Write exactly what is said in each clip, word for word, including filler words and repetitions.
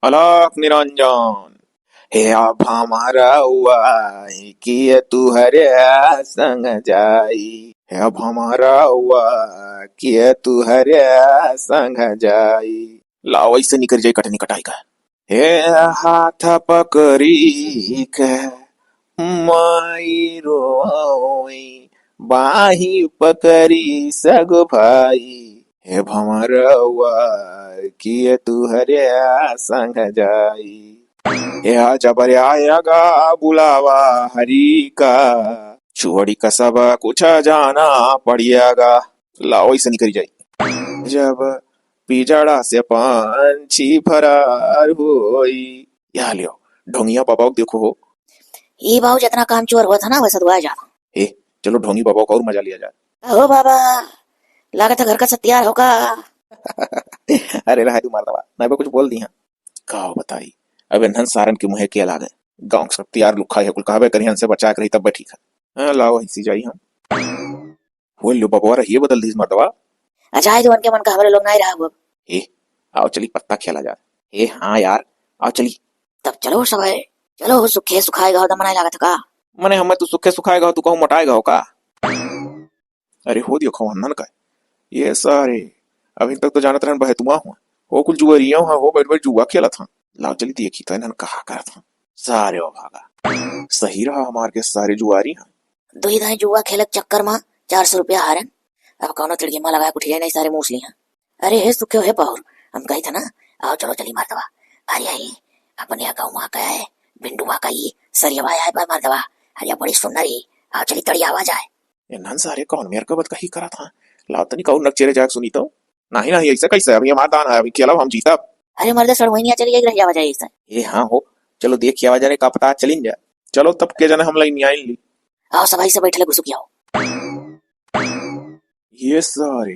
अलख निरंजन। हे अब हमरा उआ कि तुहरे संग जाई। हे अब हमरा उआ कि तुहरे संग जाई। लाओ, ऐसे निकल जाई कटनी कटाई का। हे हाथ पकड़ी के माई रोई, बाही पकड़ी सगो भाई। हे भंवरवा कि तुहरे संग जाई। हे जब आएगा बुलावा हरि का, छोड़ी का सब कुछ जाना पड़ेगा। लाओ, ऐसे निकल जाई। जब पिजड़ा से पंछी फरार होई। या लियो, ढोंगिया बाबा को देखो हो। ई बाऊ जितना काम चोर हुआ था ना, वैसा दुआ जाना। ए, चलो ढोंगी बाबा का और मजा लिया जाए। हो बाबा, लागत है घर का सत्यार होगा। अरे रहा तू मर्दवा, नहीं बा कुछ बोल दी हाँ। का बताई, अब इन्हन सारन के मुँहे के लागे। गाँव के सत्यार लुखा है, कुल कहबे करी, इनसे बचा के रही तब ठीक है। हाँ, लाओ, ऐसी जाई हम। हो लो बबवा, रहिए बदल दीस मर्दवा। आ जाए तो उनके मन का, हमरे लोग नहीं रहा अब। ए, आओ चली पत्ता खेला जा। ए हाँ यार, आओ चली। तब चलो सब है, चलो सुखे सुखाए गाँव दमनाए लागत का। मने हमें तू सुखे सुखाए गाँव, तू कहूँ मोटाए गाँव का? अरे हो दियो खवन्नन का। ये सारे, अभी तक तो जानत रहन बहतुआ हुआ। हो कुल जुआरिया हुआ, हो बैठ बैठ जुआ खेलत हाँ। लाओ चली देखी तो इन्हन कहा करत हाँ। सारे ओ भागा। सही रहा हमार के सारे जुआरी हैं। दुई दाई जुआ खेलक चक्कर मा चार सौ रुपया हारन। अब कौनो तिड़गी मा लगा के उठिए नहीं सारे मूस लिया। अरे हे सुखे हे पाहुर, हम कही था ना, आओ चलो चली मर्दवा। अरे आई, अपने गाँव का है, भिंडुआ का ही सरियवा आए बा मर्दवा। अरे बड़ी सुंदर ही, आओ चली तड़ी आवा जाए। इन्हन सारे कौन मेर का बतकही करत हाँ? लाओ तनी कौन नक चेरे जाके सुनी तो। नहीं, नहीं, ऐसा कैसे? अभी हमार दान है, अभी खेलब हम जीतब। अरे मर्द, सड़वइनिया चली जाई, रह जावा जाए ऐसा। ए हाँ हो, चलो देख के आवा जाए, का पता चलिन जा। चलो तब के जने हम लाइन आइन ली। आओ सबाई से बैठले घुसुक आओ। ये सारे,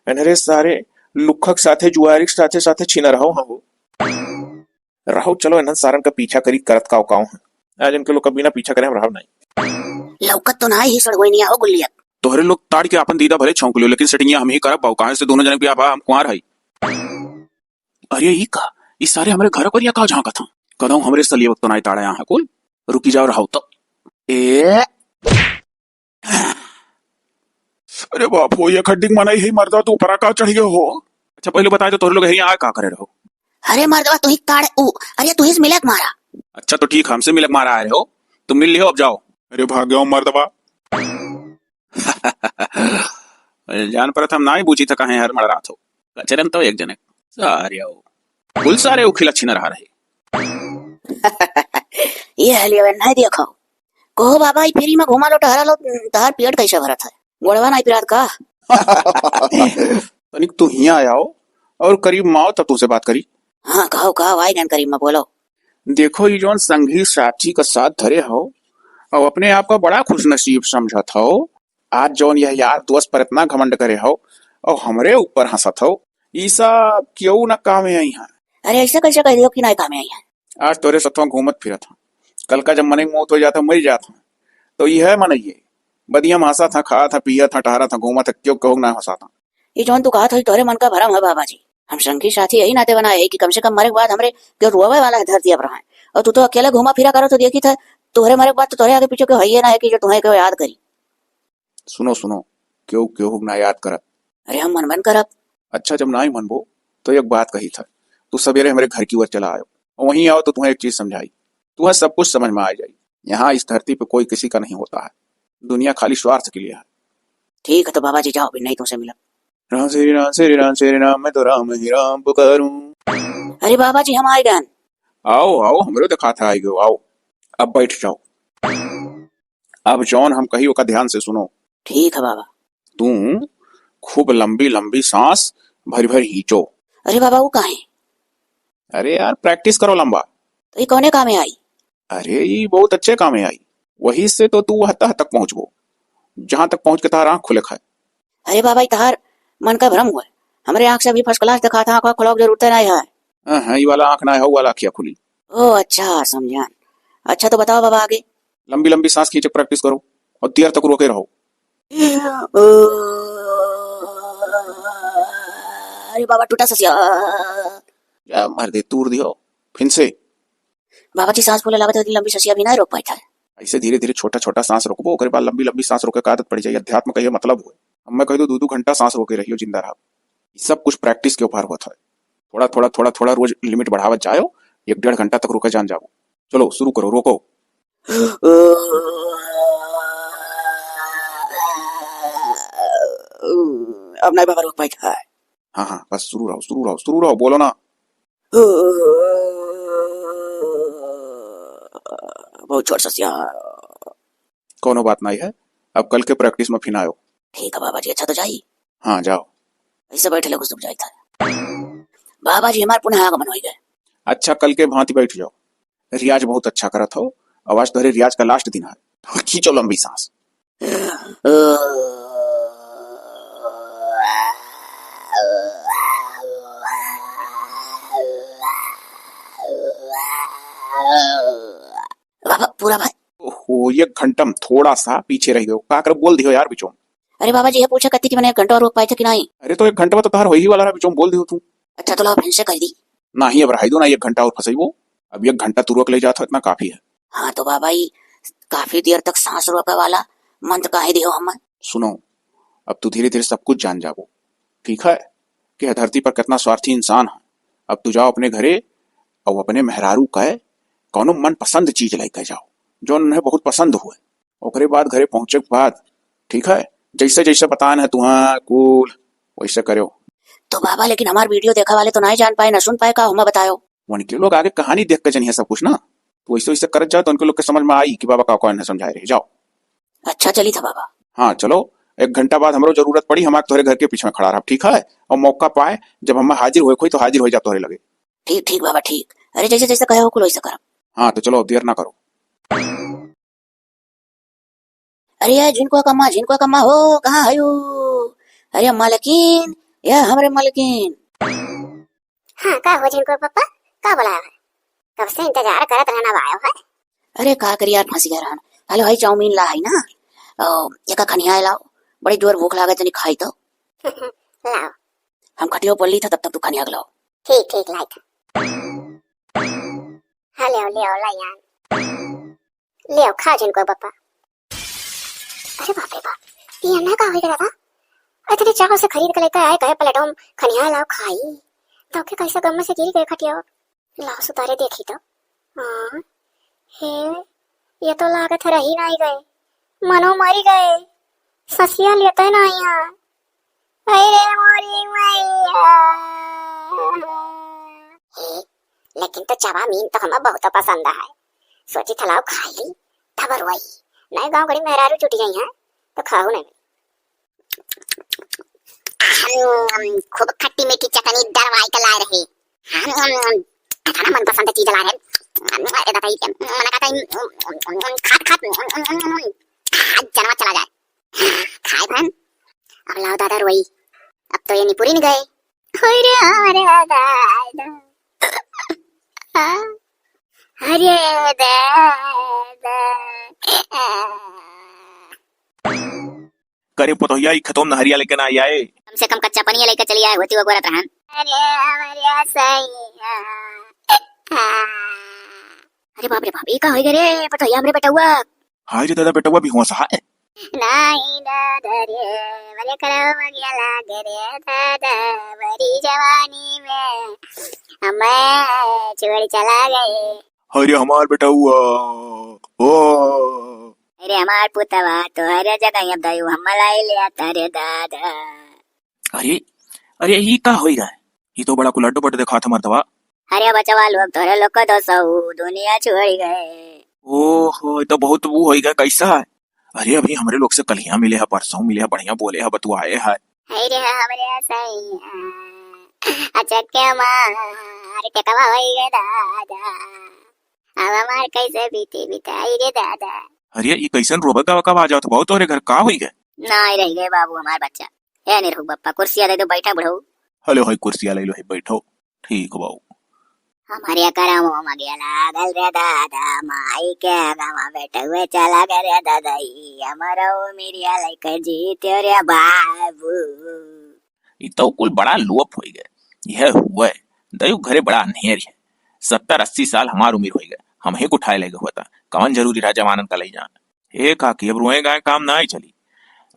अनरे सारे लुखक साथे जुआरिक साथे साथे छिनरहो हाँ हो। रहो, चलो इन्हन सारन का पीछा करी करत काव काव हैं। आज इनके लोग का बिना पीछा करे हम रहब नहीं। लौकत तो ना ही सड़वइनिया हो गुल्लियत। तोहरे लोग ताड़ के आपन दीदा भले छौंक लियो, लेकिन सेटिंगिया हम ही करब बाऊ, काहे से दोनों जने के बियाह बा, हम कुंवार हई। अरे ई का, ई सारे हमरे घर पर या का झांकत हैं? कदम हमरे सलिए वक्त तो नाई ताड़ा यहाँ कुल। रुकी जाओ रहो तो। ए अरे बाप हो, ये खड्डिक मनाई है मर्दा, तू ऊपरा का चढ़ गयो हो? अच्छा पहले बताए तो तोहरे लोग यहाँ आए का करे रहो? अरे मर्दवा तू ही ताड़ ऊ, अरे तू ही से मिलक मारा। अच्छा तो ठीक, हमसे मिलक मारा आए रहो, तुम मिल लियो, अब जाओ। अरे भाग गयो मर्दवा। जान परत हम ना ही बूझी था कहे हर मड़ रात हो। कचरन तो एक जने सारे हो, कुल सारे उखिला छिना रहा रहे। ये हलिया नहीं देखो। कहो बाबा, ई फ्री में घुमा लो, टहरा लो, तहार पेट कैसे भरत है? गोड़वा नहीं पिरात का? तनिक तू हियाँ आओ और करीब में आओ, तब तुमसे बात करी। हाँ, कहो, कहो, आई गन करीब में, बोलो। देखो, ई जौन संगी साथी का साथ धरे हो और अपने आप का बड़ा खुशनसीब समझत हो, आज जौन यह यार दोस्त पर इतना घमंड करे हो और हमरे ऊपर हंसत हो, ई सब क्यों ना काम में आई हैं। अरे, ऐसे कैसे कह दियो कि ना काम में आई हैं? आज तोरे सथवा घूमत फिरत हाँ, कल का जब मने मौत हो जाता, मर जाता, तो यह मनइये बदिया में हंसत हाँ, खात हाँ, पियत हाँ, टहरत हाँ, घूमत हाँ, क्यों कहूँ ना हंसत हाँ। ई जौन तू कहत हो, ई तोहरे मन का भरम है बाबा जी। हम संगी साथी यही नाते बनाए है कि कम से कम मरे के बाद हमरे केहू रोवे वाला है धरती पर हैं। और तू तो अकेले घूमा फिरा करो तो देखी था, तोहरे मरे के बाद तो तोहरे आगे पीछे केहू है ना है कि जो तुम्हें केहू याद करी। सुनो, सुनो, केहू केहू ना याद करत। अरे हम मनबन करब। अच्छा, जब ना ही मनबो तो एक बात कही था, तू सवेरे हमरे घर की ओर चला आयो, और वहीं आओ तो तुम्हें एक चीज समझाई, तुम्हें सब कुछ समझ में आ जाई। यहाँ इस धरती पे कोई किसी का नहीं होता है, दुनिया खाली स्वार्थ के लिए है। ठीक है तो बाबा जी जाओ, फिर नहीं तुमसे मिला। राम श्री राम श्री राम श्री राम, मैं तो राम ही राम पुकारूं। अरे बाबा जी हम आए गए। आओ आओ, हमरो दिखा था आए गयो, आओ अब बैठ जाओ। अब जौन हम कही ओका ध्यान से सुनो। ठीक है बाबा। तू खूब लंबी लंबी सांस भरी भरी खींचो। अरे बाबा वो काहे? अरे यार प्रैक्टिस करो लंबा। तो ये कौने कामे आई? अरे ई बहुत अच्छे कामे आई, वही से तो तू वह तह तक पहुंचबो जहां तक पहुंच के तार आंख खुले खाए। अरे बाबा, ई तहार मन का भ्रम हुआ है। हमरे आँख से अभी फर्स्ट क्लास दिखात है, आँख वाँख खुलावे के जरूरत नहीं है। हाँ, हाँ, ई वाला आँख ना है, हऊ वाला आँखिया खुली। ओ अच्छा, समझान। अच्छा तो बताओ बाबा आगे। लंबी लंबी सांस खींचे के प्रैक्टिस करो और देर तक रोके रहो। अरे बाबा, टूटा ससिया। या मर दे, तूर दियो। फिन से। बाबा जी, सांस फूले लागे तो इतनी लंबी ससिया भी ना रोक पाइत है। ऐसे धीरे धीरे छोटा छोटा सांस रोकबो, ओकरे बाद लंबी लंबी सांस रोके का आदत पड़ जाई। अध्यात्म का ये मतलब हुए। अब मैं कह दूं, दू दू घंटा सांस रोके रहियो, जिंदा रहब। ई सब कुछ practice के ऊपर होत है। थोड़ा थोड़ा थोड़ा थोड़ा रोज limit बढ़ावत जायो, एक डेढ़ घंटा तक रोके जान जाबो। चलो शुरू करो, रोको। अब नहीं बाबा रोक पाइत है। हाँ हाँ, बस शुरू रहो, शुरू रहो, शुरू रहो, बोलो ना। बहुत जोर से सिया। कोनो बात नहीं है, अब कल के practice में फिन आयो। ठीक है बाबा जी, अच्छा तो जाई। हाँ, जाओ। ऐसे बैठे लोग सुख जाइत है। बाबा जी, हमार पुनः आगमन होइ गए। अच्छा, कल के भांति बैठ जाओ। रियाज बहुत अच्छा करत हो। अब आज तोहरे रियाज का last दिन है। खींचो लंबी सांस। बाबा, पूरा भाई। ओहो, एक घंटा में थोड़ा सा पीछे रह गयो। का कर बोल दियो यार बिचों। अरे बाबा जी, ये पूछा करती कि मैंने एक घंटा और रोक पाए थे कि नहीं? अरे तो एक घंटा में तो तार हो ही वाला रहा, बिचों बोल दियो तू। अच्छा, तो ला फिर से कह दी। नहीं, अब रह दो ना, एक घंटा और फंसइबो। अब एक घंटा तू रोक ले जात हो, इतना काफी है। हाँ तो बाबा, ये काफी देर तक सांस रोके वाला मंत्र काहे दियो हमें? सुनो, अब तू धीरे धीरे सब कुछ जान जाबो, ठीक है, कि यह धरती पर कितना स्वार्थी इंसान है। अब तू जाओ अपने घरे और अपने मेहरारू का कौनो मनपसंद चीज लेके जाओ, जो उन्हें बहुत पसंद हुए। ओकरे बाद घरे पहुँचे के बाद, ठीक है, जैसे जैसे बतान है तुहाँ कुल, वैसे करो। तो बाबा, लेकिन हमार video देखा वाले तो नहीं जान पाए, ना सुन पाए, का हमें बतायो? उनके लोग आगे कहानी देख के जनिए सब कुछ ना, तो वैसे वैसे करत जाओ तो उनके लोग के समझ में आई कि बाबा का कौन है समझाए रहे। जाओ। अच्छा, चली था बाबा। हाँ चलो, एक घंटा बाद हमरो जरूरत पड़ी, हम आज तोहरे घर के पीछे में खड़ा रहब, ठीक है? और मौका पाए जब हम हाजिर होए कोई तो हाजिर हो जा तोहरे लगे। ठीक, ठीक बाबा, ठीक। अरे जैसे जैसे कहे हो कुल वैसे करब। हाँ तो चलो, देर ना करो। अरे ये झिनको कम्मा, झिनको कम्मा हो, कहाँ है यू? अरे मालकिन, ये हमरे मालकिन। हाँ, का हो झिनको पप्पा, का बोला है? कब से इंतजार करत रहना आयो है। अरे का करी यार, फंस गया रहन। हेलो, हाई चाउमीन ला है ना, ओ, एका खनिया लाओ, बड़ी जोर भूख लागत, तनी खाई तो। लाओ। हम खटियो पर ली था, तब तक तू खनिया के लाओ। ठीक, ठीक, लाई था। हाँ, ले आओ, ले आओ, लाई यार। ले आओ, खा झिनको पप्पा। अरे बाप रे बाप, ये अन्ना का हो गया दादा? इतने चाव से खरीद के लेके आए, कहे प्लेटों खनिया लाओ खाई, तो के कैसे गम से गिर गए खटिया। लाओ सुतारे देखी तो। हाँ, हे, ये तो लागत है रही नहीं गए, मनो मरी गए, ससिया लेते नहीं है। अरे मोरी मैया। हे, लेकिन तो चाउमीन तो हमें बहुत पसंद है। सोची थलाओ खाई, तब रोई। नहीं गाँव गड़ी मेहरारू जुटी गई हैं, तो खाऊ नहीं। खूब खट्टी मीठी चटनी दरवाई के लाए रहे। इतना मनपसंद चीज लाए रहे। अरे दादा, ये मना कहता है, खात खात जनवा चला जाए। खाए बहन, अब लाओ दादा रोई, अब तो ये निपुरी न गए। होय रे, अरे दादा, अरे दादा। करे पतोहिया, ई खेतों में हरिया लेके ना आए। कम से कम कच्चा पनिया लेके चली आए होती, वो गोरत रहन। अरे, अरे, सैया। अरे बाप रे बाप, ई का होई गए रे पतोहिया, हमरे बेटउआ। हाय रे दादा, बेटउआ भी हुआ सा है। नाही दादा रे, मरे करवा गया लागे रे दादा, बड़ी जवानी में हमें छोड़ चला गए। अरे हमार बेटउआ, ओ। अरे हमार पुतवा, तोहरे जगह अब दयू हम मलाई ले आता रे दादा। अरे, अरे, ई का होई रहा है? ई तो बड़ा कुलड्ड बड्ड देखात है मर्दवा। अरे बचवा लोग, तोहरे लोग को दो सौ दुनिया छोड़ गए। ओहो, ई तो बहुत वो होई गए, कैसा है? अरे अभी हमरे लोग से कलिया मिले है, परसों मिले है, बढ़िया बोले है, बतुआए है। हाय रे हमरे सैया, अचक के मार के कवा होई गए दादा। अब हमार कैसे बीती बिताई रे दादा। अरे ई कैसन रोबा गावा का आवाज आवत, बहुत तोहरे घर का होई गए? नहीं रह गए बाबू हमार बच्चा। ए निरहू बप्पा, कुर्सिया दे दो, बैठा बुढ़ऊ। हेलो, हाय कुर्सिया ले लो, हाय बैठो। ठीक बाबू। हमारे करम में गया लागल रे दादा, माई के आगा में बेटउए चला गए रे दादा, ई हमारा उमिरिया लेके जीते रे बाबू। ई तो कुल बड़ा लोप होई गए। यह हुए, दयू घरे बड़ा अन्हेर है। सत्तर अस्सी साल हमार उमिर होइ गए, हमहीं के उठाए लइ गए होता। कवन जरूरी रहा जवानन का लइ जान? ए काकी, अब रोए गाए काम नाहीं चली।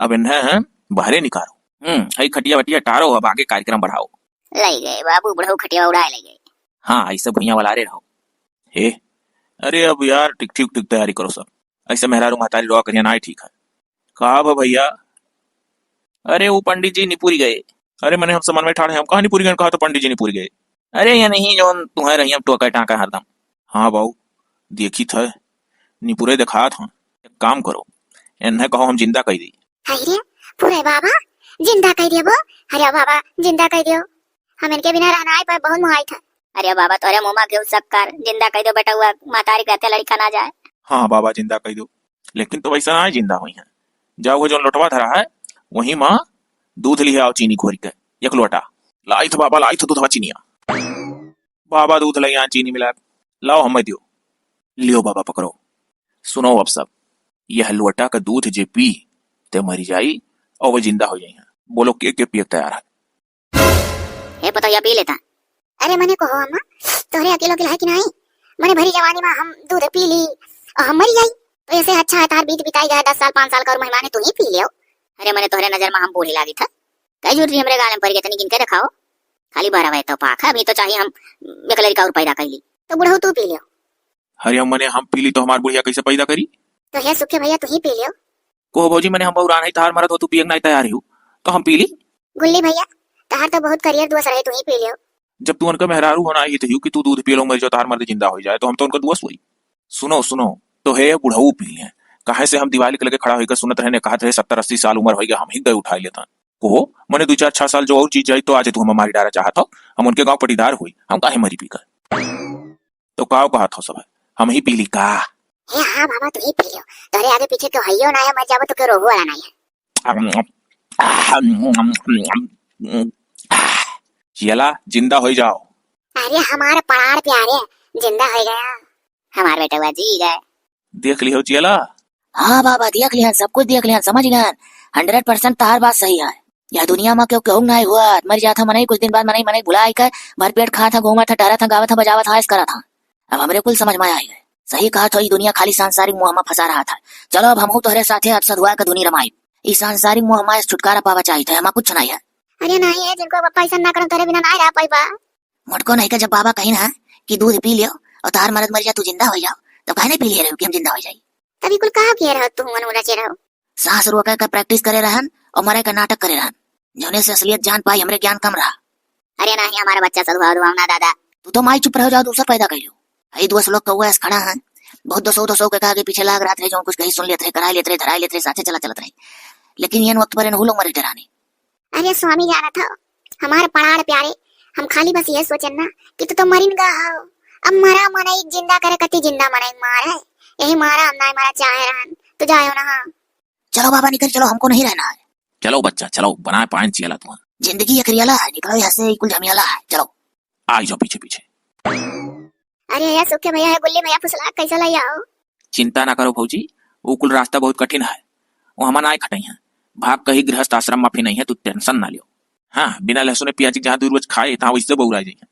अब इन्हें बहरे निकारो। हम्म, हई खटिया वटिया टारो, अब आगे कार्यक्रम बढ़ाओ। लइ गए बाबू, बुढ़ऊ खटिया उड़ाए लइ गए। हाँ, ऐसे भुइयां वलारे रहो। हे, अरे अब यार, ठीक, ठीक, ठीक तैयारी करो सब। ऐसे मेहरारू महतारी रोआ करिया नाहीं ठीक है। का भा भइया? अरे वो पंडित जी निपुर गए। अरे मने हम समन में ठाड़े, हम कहाँ निपुर गए, कहा तो पंडित जी निपुर गए। अरे ये नहीं, जौन तुम्हें रही, हम टोका टाका हरदम। हाँ बाऊ, देखी थे, निपुरे देखात हैं। एक काम करो, इन्हें कहो हम जिंदा कइ दी। हाय रे, पुरे बाबा, जिंदा कइ दियो बो। अरे बाबा, जिंदा कइ दियो। हम इनके बिना रह नाहीं पाए, बहुत मुहाई था। अरे बाबा, तोरे मुँह मा घिउ सक्कर, जिंदा कइ दियो बेटउआ, महतारी कहते लड़का ना जाए। हाँ बाबा, जिंदा कइ दियो, लेकिन तो वैसा नाहीं जिंदा होइहैं। जाओ, वो जौन लोटवा धरा है, वही मा दूध लिहे आओ, चीनी घोरी के, एक लोटा। लाइत बाबा, लाइत दूधवा चीनिया। बाबा दूध लइ आन, चीनी मिला, लाओ हमें दियो। लियो बाबा, पकड़ो। सुनो अब सब, यह लोटा का दूध जे पी, ते मरी जाई और वो जिंदा होइ जाइहैं। बोलो, के के पिए के तैयार है? हे पतोहिया, पी लेता। अरे मने कहो अम्मा, तोहरे अकेलो के है कि नाहीं? मने भरी जवानी मा हम दूध पी ली और हम मरी जाई। तो ऐसे अच्छा है, तार बीत बिताई गया दस साल, पाँच साल का और मेहमाने तू ही पी लियो। अरे मने तोहरे नजर मा हम बूढ़ी लागी था। कई झूठ रही हमरे गाल में पड़ गए, तनी गिन के देखाओ। खाली बारह बजे तो पाक है, अभी तो चाहिए हम एक लड़का और पैदा कर ली। तो बुढ़ऊ तू पी लियो। अरे मने हम पी ली तो हमार बुढ़िया कैसे पैदा करी? तो हे सुखे भइया, तू ही पी लियो। कहो भौजी, मने हम बौरान है, तहार मरद हो, तू पिए के नाहीं तैयार हो, तो हम पी ली? गुल्ली भइया, तहार तो बहुत करियर दोस्त रहे, तू ही पी लियो। जब तू उनका मेहरारू होना ही तो कि तू दूध पी लो, मर जाओ, तहार मरद जिंदा होइ जाए, तो हम तो उनका दोस्त हुई। सुनो, सुनो, तो हे बुढ़ऊ पी लें, काहे से हम दिवाली के लगे खड़ा होइके सुनत रहे, कहत रहे, "सत्तर अस्सी साल उमर होइ गया, हम ही गए उठाए लेता।" कहो, मने दो चार छह साल जो और चीज जाई, तो आज तू हमें मारी डारा चाहत हो, हम उनके गाँव पटीदार हुई, हम काहे मरी पी कर? तो काव कहत हो सब, हम ही पी ली का? हे हाँ बाबा, तू ही पी लियो, तोरे आगे पीछे के हइयो ना है, मर जाबो तो के रोहू वाला नहीं है। चियला, जिंदा होइ जाओ। अरे हमारे पड़ार प्यारे, जिंदा होइ गया। हमार बेटवा जी गए। देख लियो चियला। हाँ बाबा, देख लिहन, सब कुछ देख लिहन, समझ गए। हंड्रेड परसेंट तहार बात सही है। यह दुनिया मा केहू केहू नाहीं हुआ, मर जात है मनई, कुछ दिन बाद मनई, मनई भुलाइ के भर पेट खात है, घूमत है, टहरत है, गावत है, बजावत है, ऐश करत है। अब हमरे कुल समझ मा आइ गए। सही कहत हो, ई दुनिया खाली सांसारिक मोह मा फंसा रहत है। चलो, अब हमहू तोहरे साथे अदसदुआ के धुनी रमाइब। ई सांसारिक मोह माया से छुटकारा पावा चाहित है, हमा कुछ नाहीं है। अरे नाहीं है, जिनको अब पैसा ना करो, तोरे बिना नाहीं रह पाइबा। मोटको नाहीं का जब बाबा कहिन है कि दूध पी लियो और तहार मरद मर जा, तू जिंदा होइ जाओ, तो काहे नाहीं पी लिहे रहो कि हम जिंदा होइ जाई? तभी कुल कहा किए रहो, तू हुअन उलझे रहो। सांस रोके के practice करे रहन और मरे का नाटक करे रहन, जौने से असलियत जान पाई, हमरे ज्ञान कम रहा। अरे नाहीं, हमारा बच्चा सधुआ उधुआ ना दादा। तू तो माई चुप रहो, जाओ दूसर पैदा कर लो। हई दोस्त लोग कौआ ऐस खड़ा है, बहुत दसो दसो के आगे पीछे लाग रहत रहे, जो कुछ कहीं सुन लेत रहे, कराए लेत रहे, धराए लेत रहे, साथे चला चलत रहे, लेकिन ये वक्त पर इन्हू लोग मरे डराने। अरे स्वामी जानत हो, हमार पड़ार प्यारे, हम खाली बस ये सोचन ना कि तू तो मरिन गा हो। अब मरा मनई जिंदा करे कति जिंदा मनई मारे, यही मारा हम नाहीं मरा चाहे रहन, तू जायो ना। चलो बाबा निकल चलो, हमको नहीं रहना है। चलो बच्चा चलो, बनाए पाएन चियला तुहा। जिंदगी एक रियाला है, निकलो यहाँ से, कुल झमियाला है, चलो। आई जाओ पीछे पीछे। अरे यार सुखे भैया है, गुल्ली भैया फुसला कैसे लाई आओ? चिंता ना करो भौजी, वो कुल रास्ता बहुत कठिन है, वो हमा नाहीं खटइहैं। भाग कहीं गृहस्थ आश्रम मा फिनइहैं, तू tension ना लियो। हाँ, बिना लहसुन प्याज के जहाँ दू रोज खाए, तहाँ वैसे बौरा जाइए।